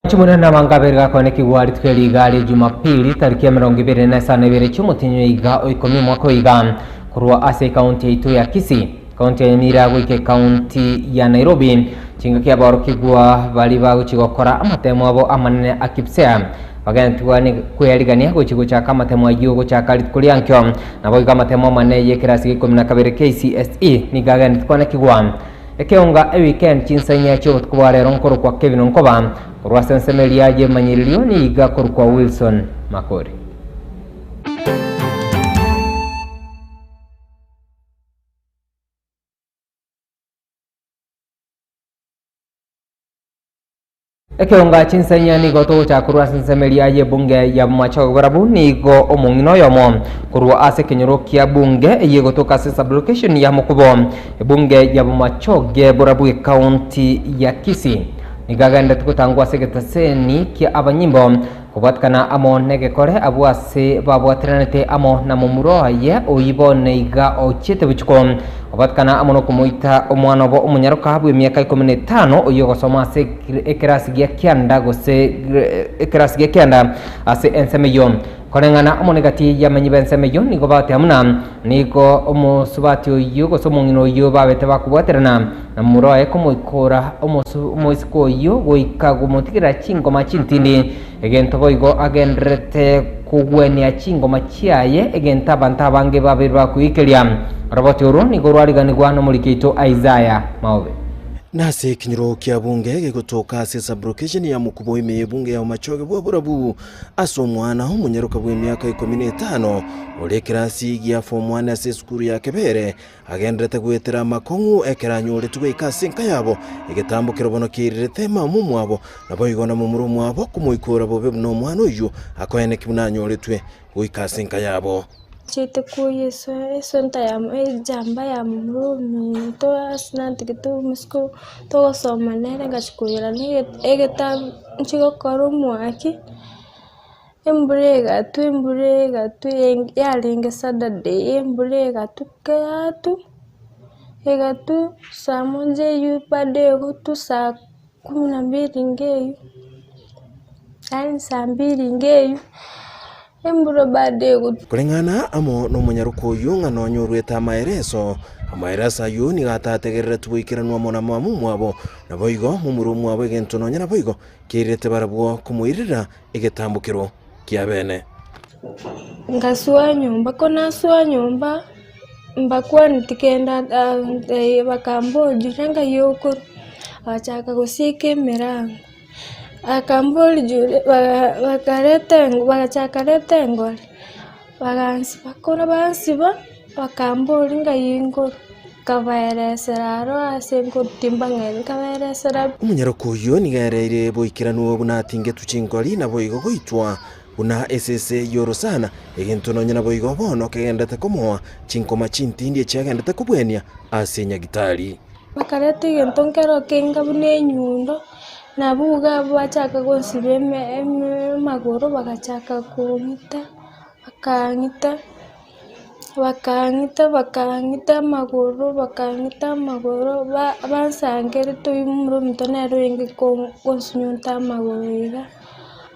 Chimonene na abange abere gakoenekigwa rituko eri iga ria Jumapili tariki 25 chi'omotienyi oiga o ikomi omwaka oiga korwa ase ekaunti yaito ya Kisii, ekaunti ya Nyamira goika ekaunti ya Nairobi. Chingaki aborokigwa baria bagochia gokora amatemo abo amanene a KPSEA bagentigwa kweyarigania gochia gochaka amatemo ayio gochaka rituko ria nkio. Naboigo amatemo amanene y'ekerasi gia 12 KCSE nigo agendetie kwanekigwa. Ekeonga eweekend chinsa inya chi'obotuko bwa rero nkorokwa Kevin Onkoba, korwa ase ensemo eria y'emanyererio niga korokwa Wilson Makori. Ekeonga chinsa inya nigo togochaka korwa ase ensemo eria y'ebunge ya Bomachoge barabwo nigo omong'ina oyomo korwa ase ekenyoro kia bunge eyio egotoka ase sublocation ya Mokubo ebunge ya Bomachoge borabwo ecounty ya Kisii nigo agenderete gotangwa ase egetaseni kia abanyimbo Kobwatikana amo negekore abwo ase babwateranete amo na momura oye oyio bono iga ochiete botuko, kobwatikana amo nokomoita omwana obo omonyaroka bw'emiaka ikomi na etano oyio ogosoma ase ekerasi gia kianda gose ekerasi gia kianda ase ensemo eyio. Koreng'ana amo negati y'amenyi b'ensemo eyio nigo bagoteba buna nigo omosubati oyio gose omong'ina oyio babete bakobwaterana na momura oye komoikora omoiseke oyio goika komotigera chingoma chintindi, egento boigo agendererete kogwenia chingoma chiaye, egento abanto abange babeire bakoikeria. Oroboti orwo nigo rwariganigwa nomoriki oito Isaya Maobe. Nase ekenyoro kia bunge gegotoka ase sublocation ya Mukubo ime y'ebunge ya Omachoge bwa Borabu, Ase omwana omonyaroka bw'emiaka ikomi na etano, ore ekerasi gia form one ase esukuru ya Kebere, agenderete goetera amakong'u ekero anyoretwe goika ase enka yabo, egetambo keria bono kiairerete mama omwabo, naboigo na momura omwabo komoikora bobe buna omwana oyio akoeneki buna anyoretwe goika ase enka yabo. Chiete koyia eswenta ya ejamba ya momura ominto ase natigete omosike togosoma nere ngachia koirana egetabu nchie gokora omwaki, embura egatwa embura egatwa yarenge saturday embura egatwa keyatwa, egatwa saa moja eywo bado egotwa saa kumi na mbili iga eywo, yaani saa mbili iga eywo. Embura bado egotwa. Koreng'ana amo nomonyaroka oyio ng'a nonya oruete amaereso, amaereso ayio nigo atategereretwe goikeranwa amo na mama omwabo, naboigo momura omwabo egento nonya naboigo kiairete barabwo komoirera egetambokero kia bene. Ngasoa nyomba, ko nasoa nyomba, mbakwaneti kende bakamboria ng'ai okorwa, bagachaka gosieka emerango. Akamboria Julia, bakareta bagachaka reta engori, bagansiba, korwa bansiba, bakamboria ng'ai nkorwa, nkabaeresera aro ase nkorwa timbang'aini, nkabaeresera. Omonyaroka oyio nigo aereire boikeranu buna atingetwe chinkori, naboigo goitwa buna esese y'orosana, egento nonya naboigo bono kegenderete komoa chinkoma chintindi echiagenderete kobwenia ase nyagitari. Bakareta egento nkero kenga buna enyundo, nabwo iga bachaka gonsiba amagoro bagachaka kong'ita, bakang'ita, bakang'ita bakang'ita amagoro bakang'ita amagoro bansangerete oywo momura ominto nere orenge konsunyunta amagoro iga.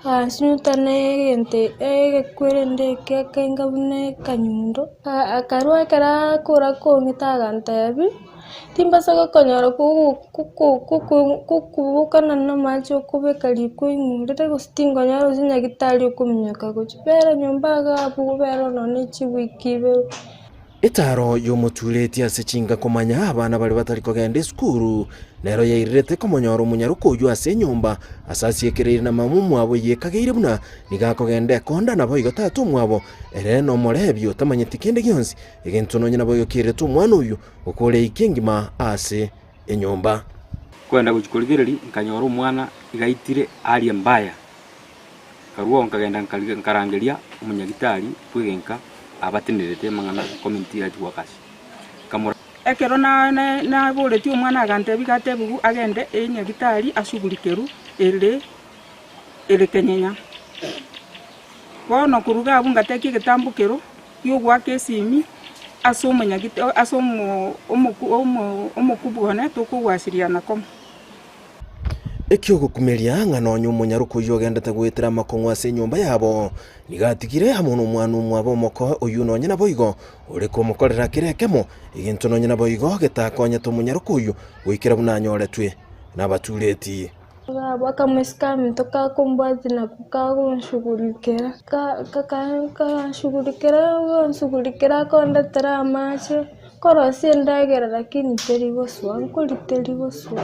Agansunyunta na egento egekwerende eke ekenga buna ekanyundo, akarwa ekero akora kong'ita agantebia, timbasa gokonyora kokobokana na amache okobeka riko ing'urere gose tinkonyora gose nyagetari okominyoka gochia bera nyomba iga abwo obere nonye ne chiwiki ibere. Etaaro y'omotureti ase chinka komanya abana baria batari kogenda esukuru, nero yairirete komonyora omonyaroka oyio ase enyomba ase asiekereire na mama omwabo oyekageire buna nigo akogenda ekonda naboigo tata omwabo ere nomorebi otamanyeti kende gionsi egento nonya naboigo kiairete omwana oyio gokora eiki engima ase enyomba. Nkoenda gochia korigereria nkanyora omwana iga aitire aria mbaya, nkarwao nkagenda nkarangeria omonyagitari bw'egenka abatenerete amang'ana community health workers, nkamora. Ekero naboretie omwana agantebia iga atebiwu agende enyagitari asugurikerwe ere ere kenyenya. Bono korwa iga abwo ngatekia egetambo kero giogoaka esimi ase omonyagita ase omo omoku omo omokubwa one tokogwasiriana komo. Ekiogokumeria ng'a nonya omonyaroka oyio ogendete goetera amakong'u ase enyomba yabo, nigo atigire amo nomwana omwabo omoko oyio nonya naboigo ore komokorera kera ekemo, egento nonya naboigo getakonyete omonyaroka oyio goikera buna anyoretwe nabatureti. Akamoiseke aminto kakombwatia nakwo kagonshughulikera, kaganshughulikera gonshughulikera akondetera amache, korosia endagera lakini teri gosoa, nkori teri gosoa.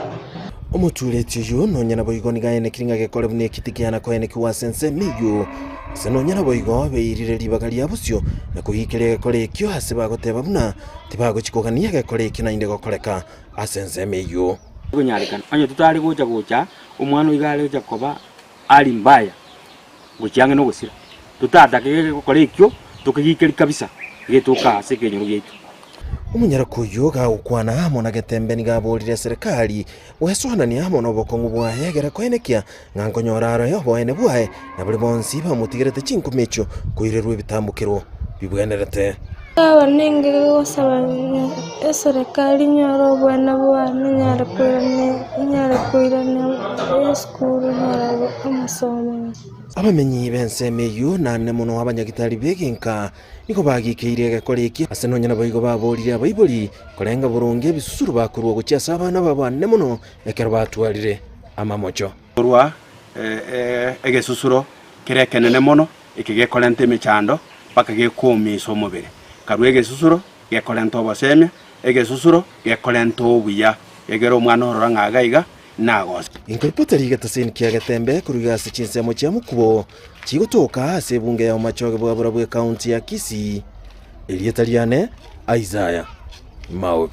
Omotureti oyio nonya naboigo nigo aenekire ng'a gekore buna ekiti kiana koenekigwa ase ensemo eyio, gose nonya naboigo beirire ribaga ria bosio na kogiikeria egekore ekio ase bagoteba buna tibagochi kogania egekore ekio naende gokoreka ase ensemo eyio. Konyarekana, onye totare gocha gocha, omwana oiga are gocha koba ari mbaya, gochia ang'e nogosira. Totatake gokora ekio, tokegikeria kabisa, getoka ase ekenyoro giaito. Omonyaroka oyio gagokwana amo na Getembe nigo aborire eserekari gwesoanania amo nobokong'u bwaye egere koenekia ng'a nkonyora aroe oboene bwaye na baria bonsi bamotigerete chinkuma echio koirerwa ebitambokero bibwenerete. Aba nenge gosaba ng'a eserekari enyore obwene bwane enyare koirania enyare koirania esukuru nyore amasomo. Abamenyi b'ensemo eyio nane mono abanyagitari b'egenka nigo bagikeire egekora eke ase nonya naboigo baborire abaibori korenga boronge ebisusuro bakorua gochia ase abana babo anene mono ekero batwarire amamocho. Korwa egesusuro kere ekenene mono, eke gekorenta emechando mpaka gekoomisa omobere. Karua egesusuro gekorenta obosemia, egesusuro gekorenta obuya, egere omwana orora ng'a iga iga nagose. Inkoripota rigetaseni kia Getembe korwa iga ase chinsemo chia Mukubo chigotoka ase ebunge ya Omachoge bwa Borabu ekaunti ya Kisii. Erieta riane Isaiah Maobe.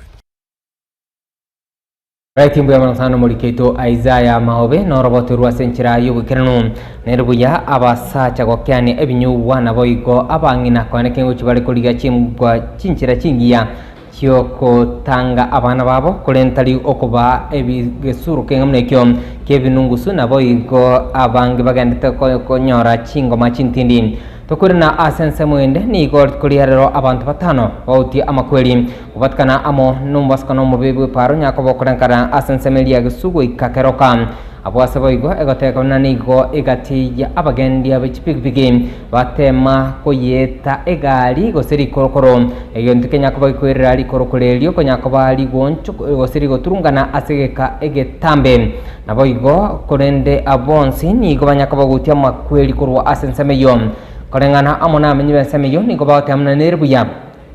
Right mbuya mono sana omoriki oito Isaiah Maobe noroboto rwa ase enchera y'oboikeranu. Nere buya abasacha gokeania ebinyugwa naboigo abang'ina koene kengochi bare korigia chimbwa chinchera chingiya chi'ogotanga abana babo, korende tari okobaa egesuro keng'a buna ekio ki'ebinungusu, naboigo abange bagendete konyora chingoma chintindi. Tokoirana ase ensemo ende, nigo rituko ria rero abanto batano bautie amakweri, kobatikana amo nomobasukano omobe bw'epaaro Yakobo okorenkana ase ensemo eria Gesu goika keroka. Abwo ase boigo egotebeka buna nigo egati ya abagendia be chipigipigi Bateema koyeeta egari gose rikorokoro, egento kenya koba gekoirera rikorokoro erio konya koba rigoncho gose rigoturungana ase egeka egetambe. Naboigo, korende bonsi nigo banya koba gotia amakweri korwa ase ensemo eyio. Koreng'ana amo nabamenyi b'ensemo eyio nigo bagoteba buna nere buya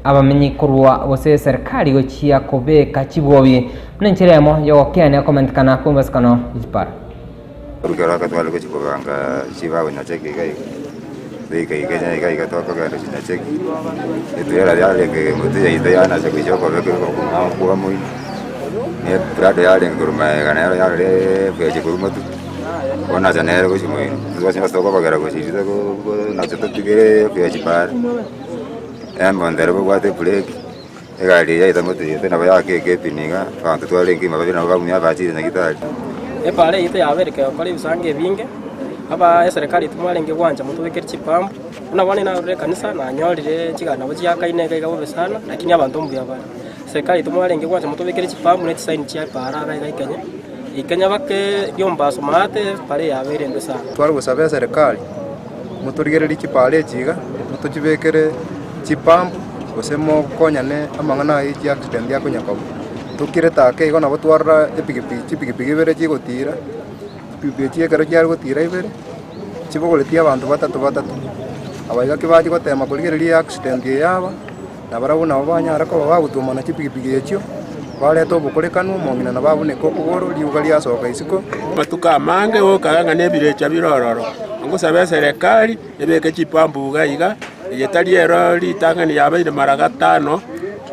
abamenyi korwa gose eserikari gochia kobeka chibobi buna enchera eyemo y'ogokeania okomentekana kw'embasikano ye chipara. Ekero agatware gochia kobanga chibago Nyacheki iga iga, goika iga Kenya iga iga tokogenda gochia Nyacheki, etrailer yarenge motwe yaito yanacha gochia okobeka okong'ao kwa moino, ne eprado yarenge korwa maega nero yarorire egochia korwa motwe, bono nacha nere gochia moino, intwe ase tokobagera gochia intwe nacha totigere gochia para, emonto ere bobwate ebreki. Egari eyio yaita moto yaito nabo yaaka ekepini iga, abanto twarenge ime babere nabo bagumia abachire nyagitari. Epaara yaito yabeire kegokora ebisango ebinge, aba eserekari timwarenge gwancha motobekere chipampu, buna bono narure ekanisa nanyorire chigari nabo chiakaine iga iga bobe sana, lakini abanto mbuya bare. Serikali timwarenge gwancha motobekere chipampu ne chisaini chia epaara iga iga Kenya, Kenya bake riombaso maate epaara eye yabeire embe sana. Tware gosaba eserekari motorigererie chipaara echi iga, motochibekere chipampu gose mokonyane amang'ana aya echi accident akonya koba. Tokirete ake igo nabo twarora epikipiki chipikipiki ibere chigotira, chipikipiki echi ekero chiare gotira ibere, chibogoretie abanto batato batato. Aba iga ki bachia gotema korigereria eaccident eye yaba, nabarabwo nabo banyare koba bagotuomana chipikipiki echio, bareta obokorekanu, omong'ina nabo abuneke okogoro, riuga riasoka isiko. Amatuko amange gokaga ng'a nebirecha bire ororo, ngosabe eserekari ebeke chipampu iga iga, eye tari ero ritang'ani yabeire mara gatano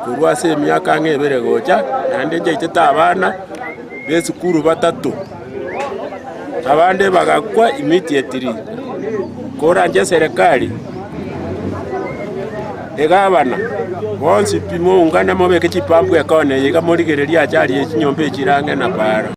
korwa ase emiaka ang'e ebere gocha, naende nchaitete abana b'esukuru batato, abande bagakwa immediately. Koranche eserekari, egabana, bonsi pi moungane mobeke chipampu ekona eye iga morigererie achari ye chinyomba echi ere ang'e na para.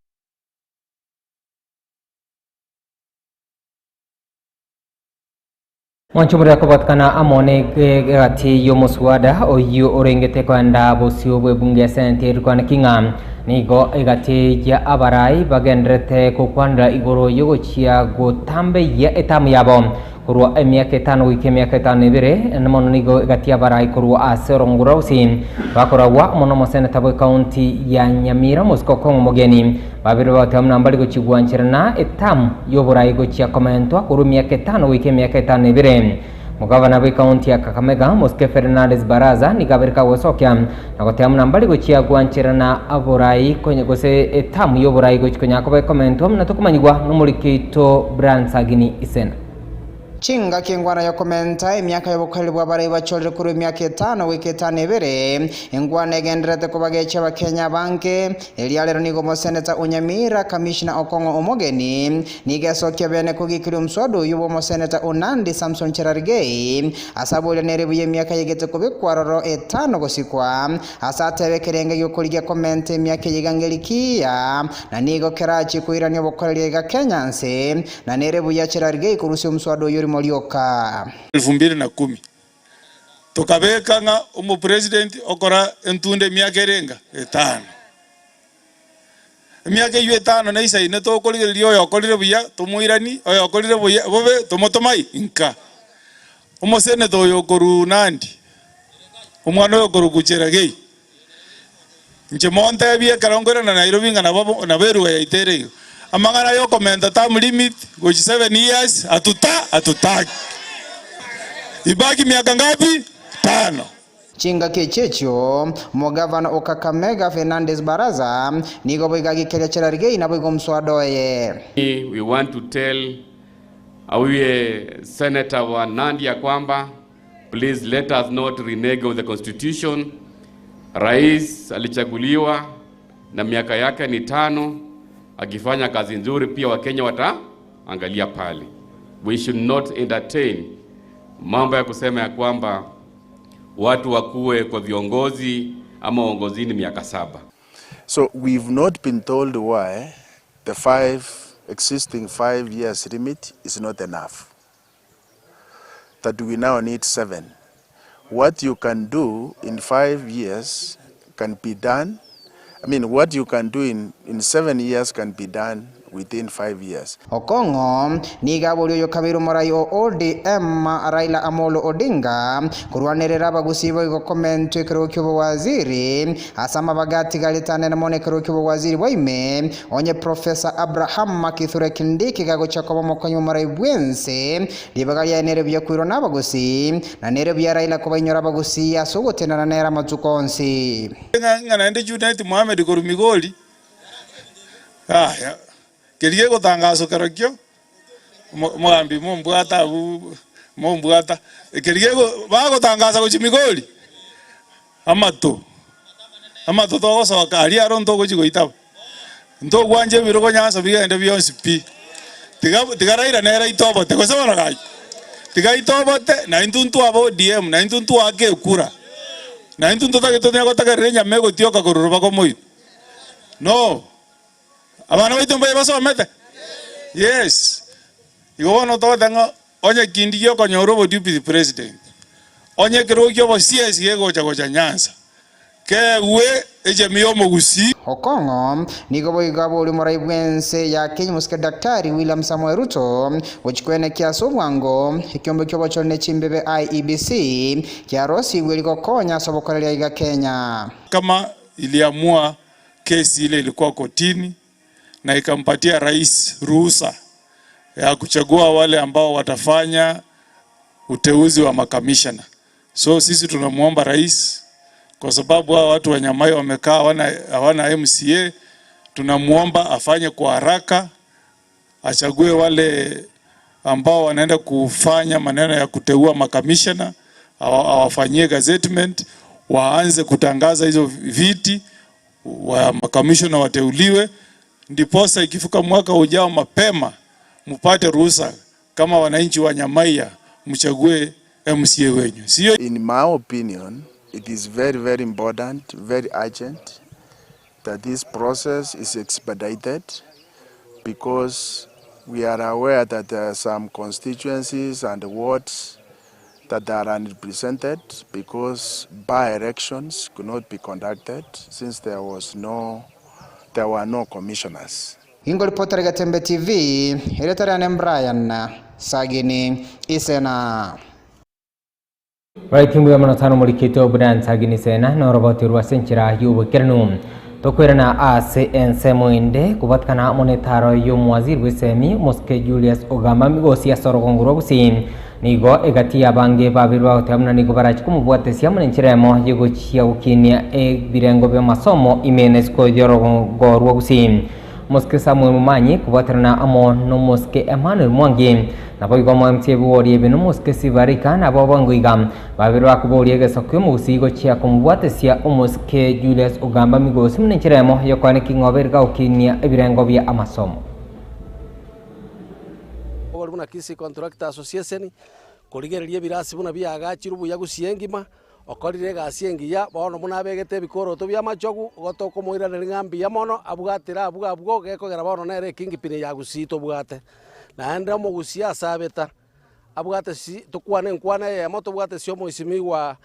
Mwanche omorero kobatikana amo negati y'omoswada oyio orengete koenda bosio bw'ebunge ya seneti erikwana king'a. Nigo egati ya abarai bagendererete gokwanera igoro y'ogochia gotambeyia etamu yabo korwa emiaka etano goika emiaka etano na ebere, na mono nigo egati y'abarai korwa ase orongo rwa Gusii bakoragwa amo nomoseneta bw'ekaunti ya Nyamira Mosiko Okong'o Omogeni babere bagoteba buna mbari gochia gwancherana etamu y'oborai gochia komentwa korwa emiaka etano goika emiaka etano na ebere. Omogavana bw'ekaunti ya Kakamega, Mosike Fernandes Baraza nigo abereka agosokia na goteba buna mbari gochia gwancherana oborai konya gose etamu y'oborai gochi konya koba ekomentwa buna tokomanyigwa nomoriki oito Brian Sagini Isena. Chingaki engwana y'okomenta emiaka y'obokoreri bw'abarai bachorire korwa emiaka etano goika etano ebere, engwana egendererete kobagecha abakenya abange. Eria rero nigo omoseneta o Nyamira, Commissioner Okong'o Omogeni, Nigo esokia bene kogikiria omswada oyio bw'omoseneta o Nandi Samson Cherargei, ase aboria nere buya emiaka yegete kobekwa aroro etano gosikwa, ase atebe ekerenge gi'okorigia komenta emiaka eye iga ngeri kiya, na nigo kerachie koirania obokoreria iga Kenya nse, na nere buya Cherargei korusia omswada oyio rimo rioka. Elfu mbili na kumi, tokabeka ng'a omopresident okora entunda emiaka ere enga? Etano. Emiaka eyio etano na isaine tokorigereria oyokorire buya tomoiranie, oyokorire buya bobe tomotomai inka. Omoseneta oyo okorwa Nandi, omwana oyo okorokwa Cherargei, inche montebie ekero nkoirana Nairobi ng'a nabo nabo eruga yaito ere iga. Amang'ana ya okomenta term limit gochia 7 years atuta hatutaki. Ibaki miaka ngapi? Tano. Chingaki echi echio, omogavana o Kakamega Fernandes Barasa nigo boigo agikeria Cherargei naboigo omswada oye. We want to tell auye senator wa Nandi ya kwamba please let us not renege on the constitution. Rais alichaguliwa na miaka yake ni tano, akifanya kazi nzuri pia Wakenya wataangalia pale. We should not entertain mambo ya kusema ya kwamba watu wakuwe kwa viongozi ama uongozini miaka saba. So we've not been told why the five existing 5 years limit is not enough. That we now need seven. What you can do in 5 years can be done. I mean, what you can do in 7 years can be done within 5 years. Okong'o nigo aboria oyo kabere omorai o ODM Raila Amolo Odinga korwanerera abagusi boigo komentwa ekero kia obowaziri ase amabaga atigaretanene mono ekero kia obowaziri bwaime onye Professor Abraham Kithure Kindiki gagocha koba omokonyi omorai bwense ribaga riaye nere buya kwirwa na abagusi na nere buya Raila kobainyora abagusi ase ogotenena nere amatuko onsi. Ng'a naende Junet Mohamed korwa Migori, aya, keria gegotangaswa kerokio, omogambi mombwata abwo mombwata, keria gego bagotangasa gochia Migori, amato, amato togosoka aria aro ntogochia goitaba, ntogwancha ebirogo nyansa bigende bionsi pi, tiga tiga Raila nere aitobote gose bono gaki, tiga aitobote na intwe ntwaba ODM na intwe ntwake ekura, na intwe ntotagete tonya gotagerera enyama egotioka korwa rubago moino, no. Abana baito mbaye basomete? Yes. Igo bono togoteba ng'a onye kindi giokonyora obo deputy president, onye ekerogo kia obo CS gegocha gocha Nyanza, kegwe echemi ya omogusii. Okong'o nigo boigo aboria omorai bw'ense ya Kenya omosike Daktari William Samoei Ruto gochikwenekia ase obwango ekiombe kia obochori ne chimbebe IEBC kiarosigwe rigokonya ase obokoreria iga Kenya. Kama iliamua kesi ile ilikuwa kotini na ikampatia rais ruhusa ya kuchagua wale ambao watafanya uteuzi wa makamishna. So sisi tunamwomba rais, kwa sababu hao watu wa Nyamai wamekaa hawana MCA, tunamwomba afanye kwa haraka, achague wale ambao wanaenda kufanya maneno ya kuteua makamishna, awafanyie gazettement, waanze kutangaza hizo viti wa makamishna wateuliwe, ndiposa ikifika mwaka ujao mapema mpate ruhusa kama wananchi wa Nyamaiya mchague MCA wenyu, sio? In my opinion, it is very, very important, very urgent that this process is expedited because we are aware that there are some constituencies and wards that are unrepresented because by-elections could not be conducted since there was no there were no commissioners. Ingoripotera Getembe TV, erieta riane Brian Sagini Isena. Right mbuya mono sana omorikito Brian Sagini Isena na oroboti orwo ase enchera y'oboikeranu. Tokoirana ase ensemo ende kobatikana amo netaro y'omowaziri bw'esemi Omosike Julius Ogamba Migosi ase orogongo rwa Gusii. Nigo egati y'abange babere bagoteba buna nigo barache komobwatesia amo nenchera emo y'ogochia gokinia ebirengo bi'amasomo ime na isiko y'orogongo rwa Gusii. Omosike Samuel Momanyi kobwaterana amo nomosike Emmanuel Mwangi, naboigo omo MC ebigori ebi nomosike Sibarika nabo bwango iga babere bakoboria egesaku ki'omogusii gochia komobwatesia omosike Julius Ogamba Migosi buna enchera emo y'okoaneka ing'obe rigagokinia ebirengo bia amasomo. Obori buna Kisii Contractor Association, korigereria ebirasi buna biagachirwe buya gusii engima, okorire egasi engiya, bono buna abegete ebikoroto bi'amachogu, igo tokomoiraneria ng'a mbuya mono, abwatire abwo abwo, gekogera bono nere ekingpin ya gusii tobwate. Naende omogusii ase abeta, abwate si tokwane enkwana eyemo tobwate si omoisimigwa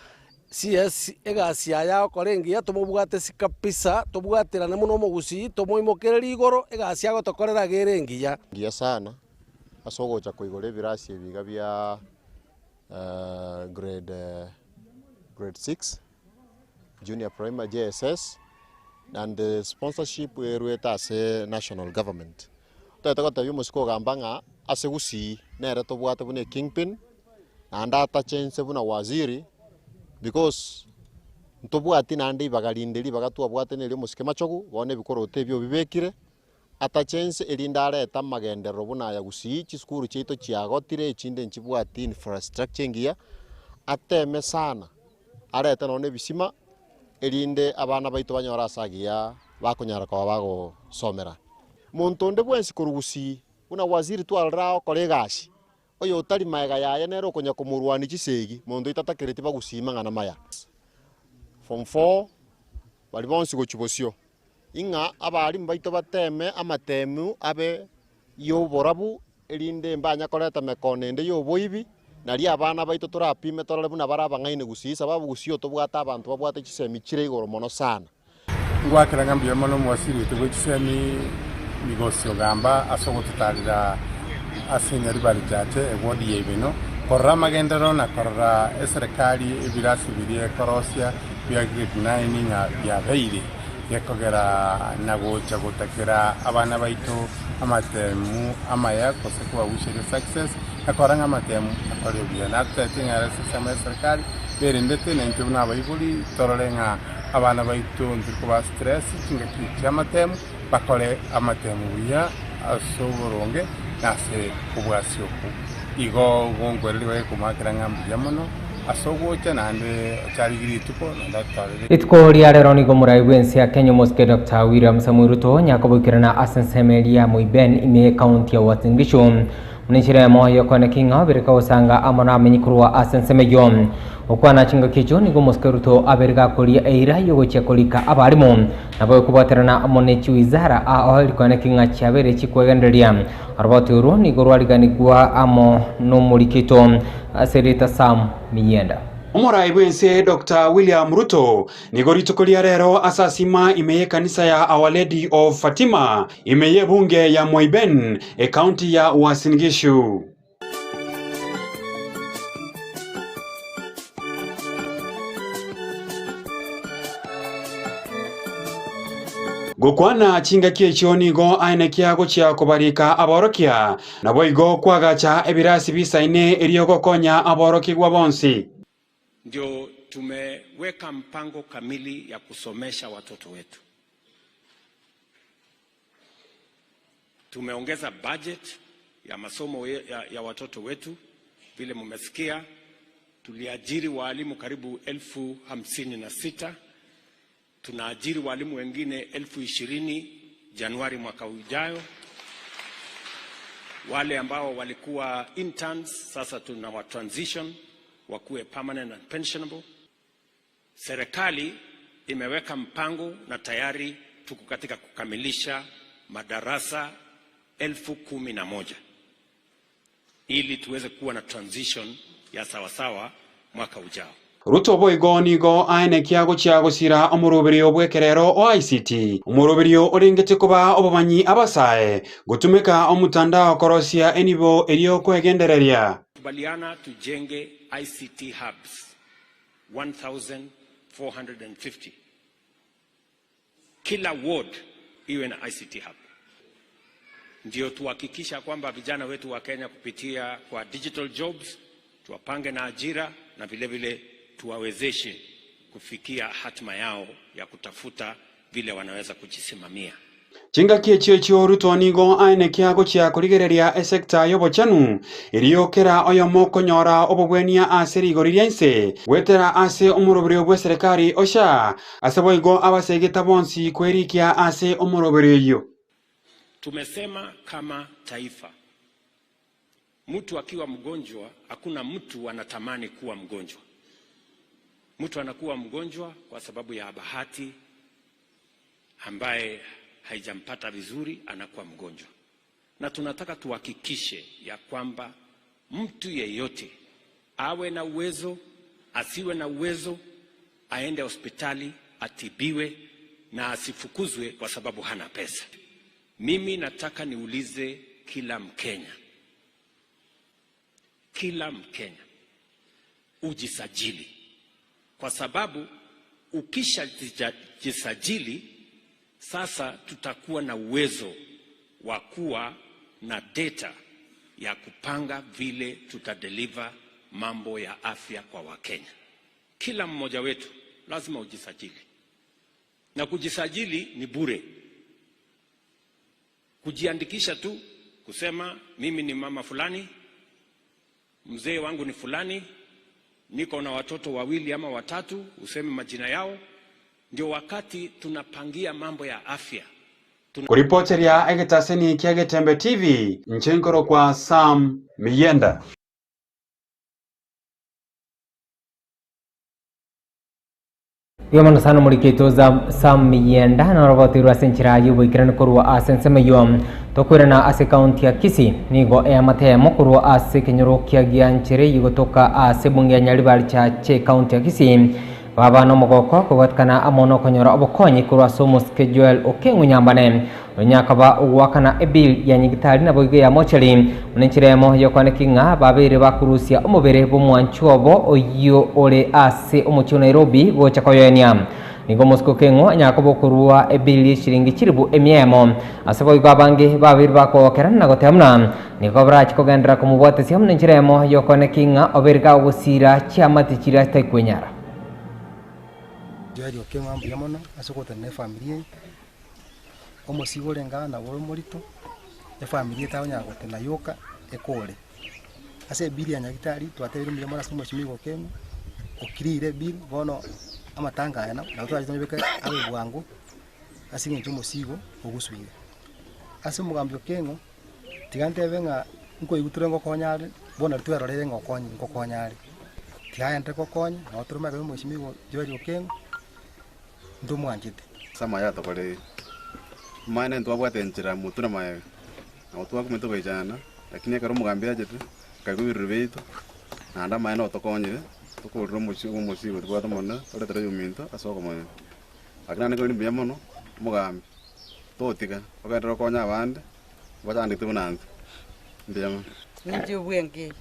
CS egasi yaye agokora engiya tomobwate si kabisa, tobwaterane buna omogusii, tomoimokererie igoro, egasi agotokorera iga ere engiya. Ngiya sana ase ogocha koigora ebirasi ebi iga bia grade grade 6 junior primary JSS and the sponsorship erwete ase national government. Totagete gotebia omosike ogamba ng'a ase gusii nere tobwate buna ekingpin naende atache inse buna waziri because ntobwati naende ibaga rinde ribaga twabwate neri omosike machogu bono ebikoroto ebio obibekire. Atache ense, erinde arete amagenderero buna aya gusii, chisukuru chiaito chiagotire, echinde nchibwati infrastructure engiya, ateme sana arete nonya na ebisima, erinde abana baito banyore ase agiya bakonyara koba bagosomera. Monto onde bwensi korwa gusii, buna waziri twarorire agokora egasi, oyo otari maega yaye nere okonya komorwania chisegi, monto oito atakereti bagusii mang'ana maya. Form four, baria bonsi gochia bosio. Ing'a abalimu baito bateeme amatemu abe y'oborabu, erinde mbanya koreta mekono ende y'oboibi, nario abana baito torapime torore buna bare abang'aini gusii, sababu gusii otobwate abanto babwate chisemi chire igoro mono sana. Ngwakera ng'a mbuya mono omwasiri oito bwe chisemi Migosi Ogamba ase ogototarera ase Nyaribari Chache eward ya Ibeno korora amagenderero na korora eserekari ebirasi biria ekorosia bia grade 9 ng'a biabeire. Gekogera na gocha gotakera abana baito amatemu amaya gose kobawisheria success na korora ng'a amatemu akorire buya. Natotebeti ng'a ase ensemo ya serikali berendete na intwe buna abaibori torore ng'a abana baito ntiri kobaa stress chingaki chia amatemu bakore amatemu buya ase oboronge na ase obwasioku. Igo gonkwereria bagekomoakera ng'a mbuya mono ase ogocha naende ocharigie rituko naende atotorere. Rituko ria rero nigo omorai bw'ense ya Kenya omosike Doctor William Samoei Ruto nyakoboikerana ase ensemo eria ya Moiben ime y'ekaunti ya Uasin Gishu buna enchera eyemo y'okoeneka ing'a obereka gosanga amo nabamenyi korwa ase ensemo eyio. Gokwana chingaki echio nigo omosike Ruto abere gakoria eira y'ogochia korika abalimu nabo ekobwaterana amo ne chiwizara ao rikoeneka ing'a chiabeire chikwegendereria. Oroboti orwo nigo rwariganigwa amo nomorikito ase erieta Sam Miyienda. Omorai bw'ense Doctor William Ruto nigo rituko ria rero asasima ime y'ekanisa ya Our Lady of Fatima ime y'ebunge ya Moiben, ekaunti ya Uasin Gishu. Gokwana chingaki echio nigo aenekia gochia kobarika aborokia, naboigo kwagacha ebirasi bisaine erio gokonya aborokigwa bonsi. Ndio tumeweka mpango kamili ya kusomesha watoto wetu. Tumeongeza budget ya masomo ya watoto wetu. Vile mumesikia, tuliajiri waalimu karibu 56,000. Tunaajiri walimu wengine 20,000 Januari mwaka ujayo. Wale ambao walikuwa interns sasa tunawa transition wakuwe permanent and pensionable. Serikali imeweka mpango na tayari tuko katika kukamilisha madarasa 11,000 ili tuweze kuwa na transition ya sawasawa mwaka ujao. Ruto boigo nigo aenekia gochia gosira omoroberio bw'ekerero o ICT, omoroberio orengete koba obomanyi abasae, gotumeka omotandao korosia enibo erio kwegendereria. Kubaliana tujenge ICT hubs 1450. Kila ward iwe na ICT hub, ndio tuhakikisha kwamba vijana wetu wa Kenya kupitia kwa digital jobs tuwapange na ajira na vile vile tuwawezeshe kufikia hatima yao ya kutafuta vile wanaweza kujisimamia. Chingaki echio echio Ruto nigo aenekia gochia korigereria esekta y'obochenu erio kera oyomo konyora obobwenia ase rigori ria inse gwetera ase omoroberio bwa eserekari o SHA ase boigo abasegeta bonsi kwerikia ase omoroberio oyio. Tumesema kama taifa, mtu akiwa mgonjwa, hakuna mtu anatamani kuwa mgonjwa. Mtu anakuwa mgonjwa kwa sababu ya bahati ambaye haijampata vizuri, anakuwa mgonjwa. Na tunataka tuhakikishe ya kwamba mtu yeyote awe na uwezo, asiwe na uwezo, aende hospitali atibiwe na asifukuzwe kwa sababu hana pesa. Mimi nataka niulize kila Mkenya, kila Mkenya ujisajili, kwa sababu ukishajisajili sasa tutakuwa na uwezo wa kuwa na data ya kupanga vile tutadeliver mambo ya afya kwa Wakenya. Kila mmoja wetu lazima ujisajili, na kujisajili ni bure. Kujiandikisha tu kusema mimi ni mama fulani, mzee wangu ni fulani, niko na watoto wawili ama watatu, useme majina yao, ndio wakati tunapangia mambo ya afya. Kuripoteria egetaseni kia Getembe TV nchenkoro kwa Sam Miyenda. Igo mono sana omorikito Sam Miyenda norogotirwe ase enchera ya oboikeranu korwa ase ensemo eywo tokoirana ase ekaunti ya Kisii nigo eamatemo korwa ase ekenyoro kia Gianchere eywo gotoka ase ebunge ya Nyaribari Church ekaunti ya Kisii baba na omogoko kobwatikana amo na okonyora obokonyi korwa ase omosike Joel Okeng'u Nyambane oyo akaba ogwakana ebill ya nyigitari nabo igo ya mochari buna enchera emo yokwaneki ng'a babeire bakorusia omobere bwa omwanchi obo oyio ore ase omochie o Nairobi gocha koyoenia. Nigo omosike Okeng'u anyara koba okorua ebill ye chiringi chiribu emia emo. Ase boigo abange babeire bakogokerana na goteba buna nigo barache kogenderera komobwatesia buna enchera emo yokwaneki ng'a obeire gagosira chiamate chiria chitaikwenyara. Joel Okeng'u mbuya mono ase ogotenena efamiri eye, omosigo orenge aa nabo ore omorito, efamiri etagonyara gotena yoka ekore. Ase ebill ya nyagetari twatebire mbuya mono ase omweshimiwa Okeng'u, okirire ebill bono amatanga aya nabo twarachete tonyabeke abe bwango ase eng'encho omosigo ogosuire. Ase omogambi Okeng'u, tiga ntebe ng'a nkoigwa tore ngokonya are, bono aria tweroreire ng'a okonye ngokonya are. Tiga aendere gokonya, nabo tore omanyete omweshimiwa Joel Okeng'u, ntomwanchete. Ase amaya atokoreire, omanyene ntwabwate enchera motwe na magega, nabo twakumete goichana, lakini ekero omogambi achete, akaigwa ebirero biaito, naende amaene otokonyire, tokorire omochie omosigo tobwate omonene, toretere oyominto ase okomonyene. Lakini naende nkorende mbuya mono, omogambi, totiga, ogenderere okonye abande, bachandete buna intwe, mbuya mono. Ninche obwenge eye,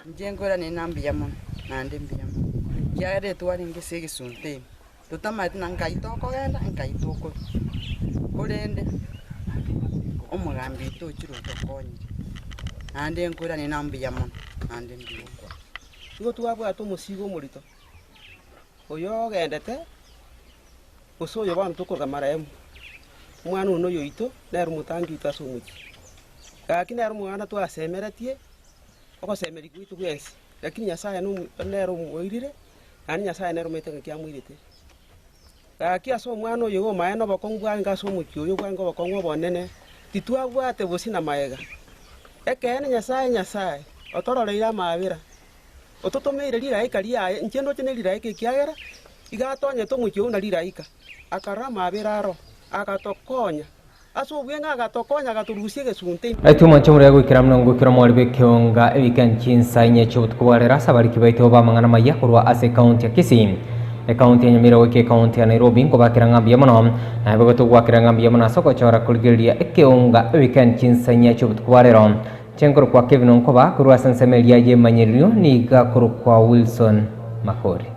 inche nkoirane ng'a mbuya mono, naende mbuya mono, ekiagera etwarenge ase egesunte ime, totamanyeti na nkai tokogenda, nkai tokorwa, korende omogambi oito ochire otokonyire, naende nkoirane ng'a mbuya mono, naende mbuya mono. Nigo twabwate omosigo omorito, oyo ogendete, gose oyo bono tokoroka marehemu, omwana one oyo oito, nere omotangi oito ase omochie. Gaki nere omwana twasemeretie, ogosemeria gwaito gwensi, lakini Nyasaye nomo nere omoirire, naende Nyasaye nere omanyete ng'aki amoirete. Gaki ase omwana oyo iga omaene obokong'u bwarenge ase omochie oyo bwarenge obokong'u obonene, titwabwate bosio na magega. Ekeene Nyasaye Nyasaye, otororeire amaabera, ototomeire rilaika riaye, inche ndoche ne rilaika ekiagera iga atonyete omochie oyio buna rilaika, akarora amaabera aro, agatokonya. Ase obweng'e agatokonya agatorusia egesunte ime. Ekioma chi'omorero goikera buna ngokira omwari bw'ekeonga ebika chinsa inye chi'obotuko bwa rero ase abariki baito b'amang'ana amaya korwa ase ekaunti ya Kisii, ekaunti ya Nyamira goika ekaunti ya Nairobi nkobakera ng'a mbuya mono. Naye boigo togwakera ng'a mbuya mono ase ogochora korigereria ekeonga ebika chinsa inye chi'obotuko bwa rero. Chenkorokwa Kevin Onkoba korwa ase ensemo eria y'emanyererio niga korokwa Wilson Makori.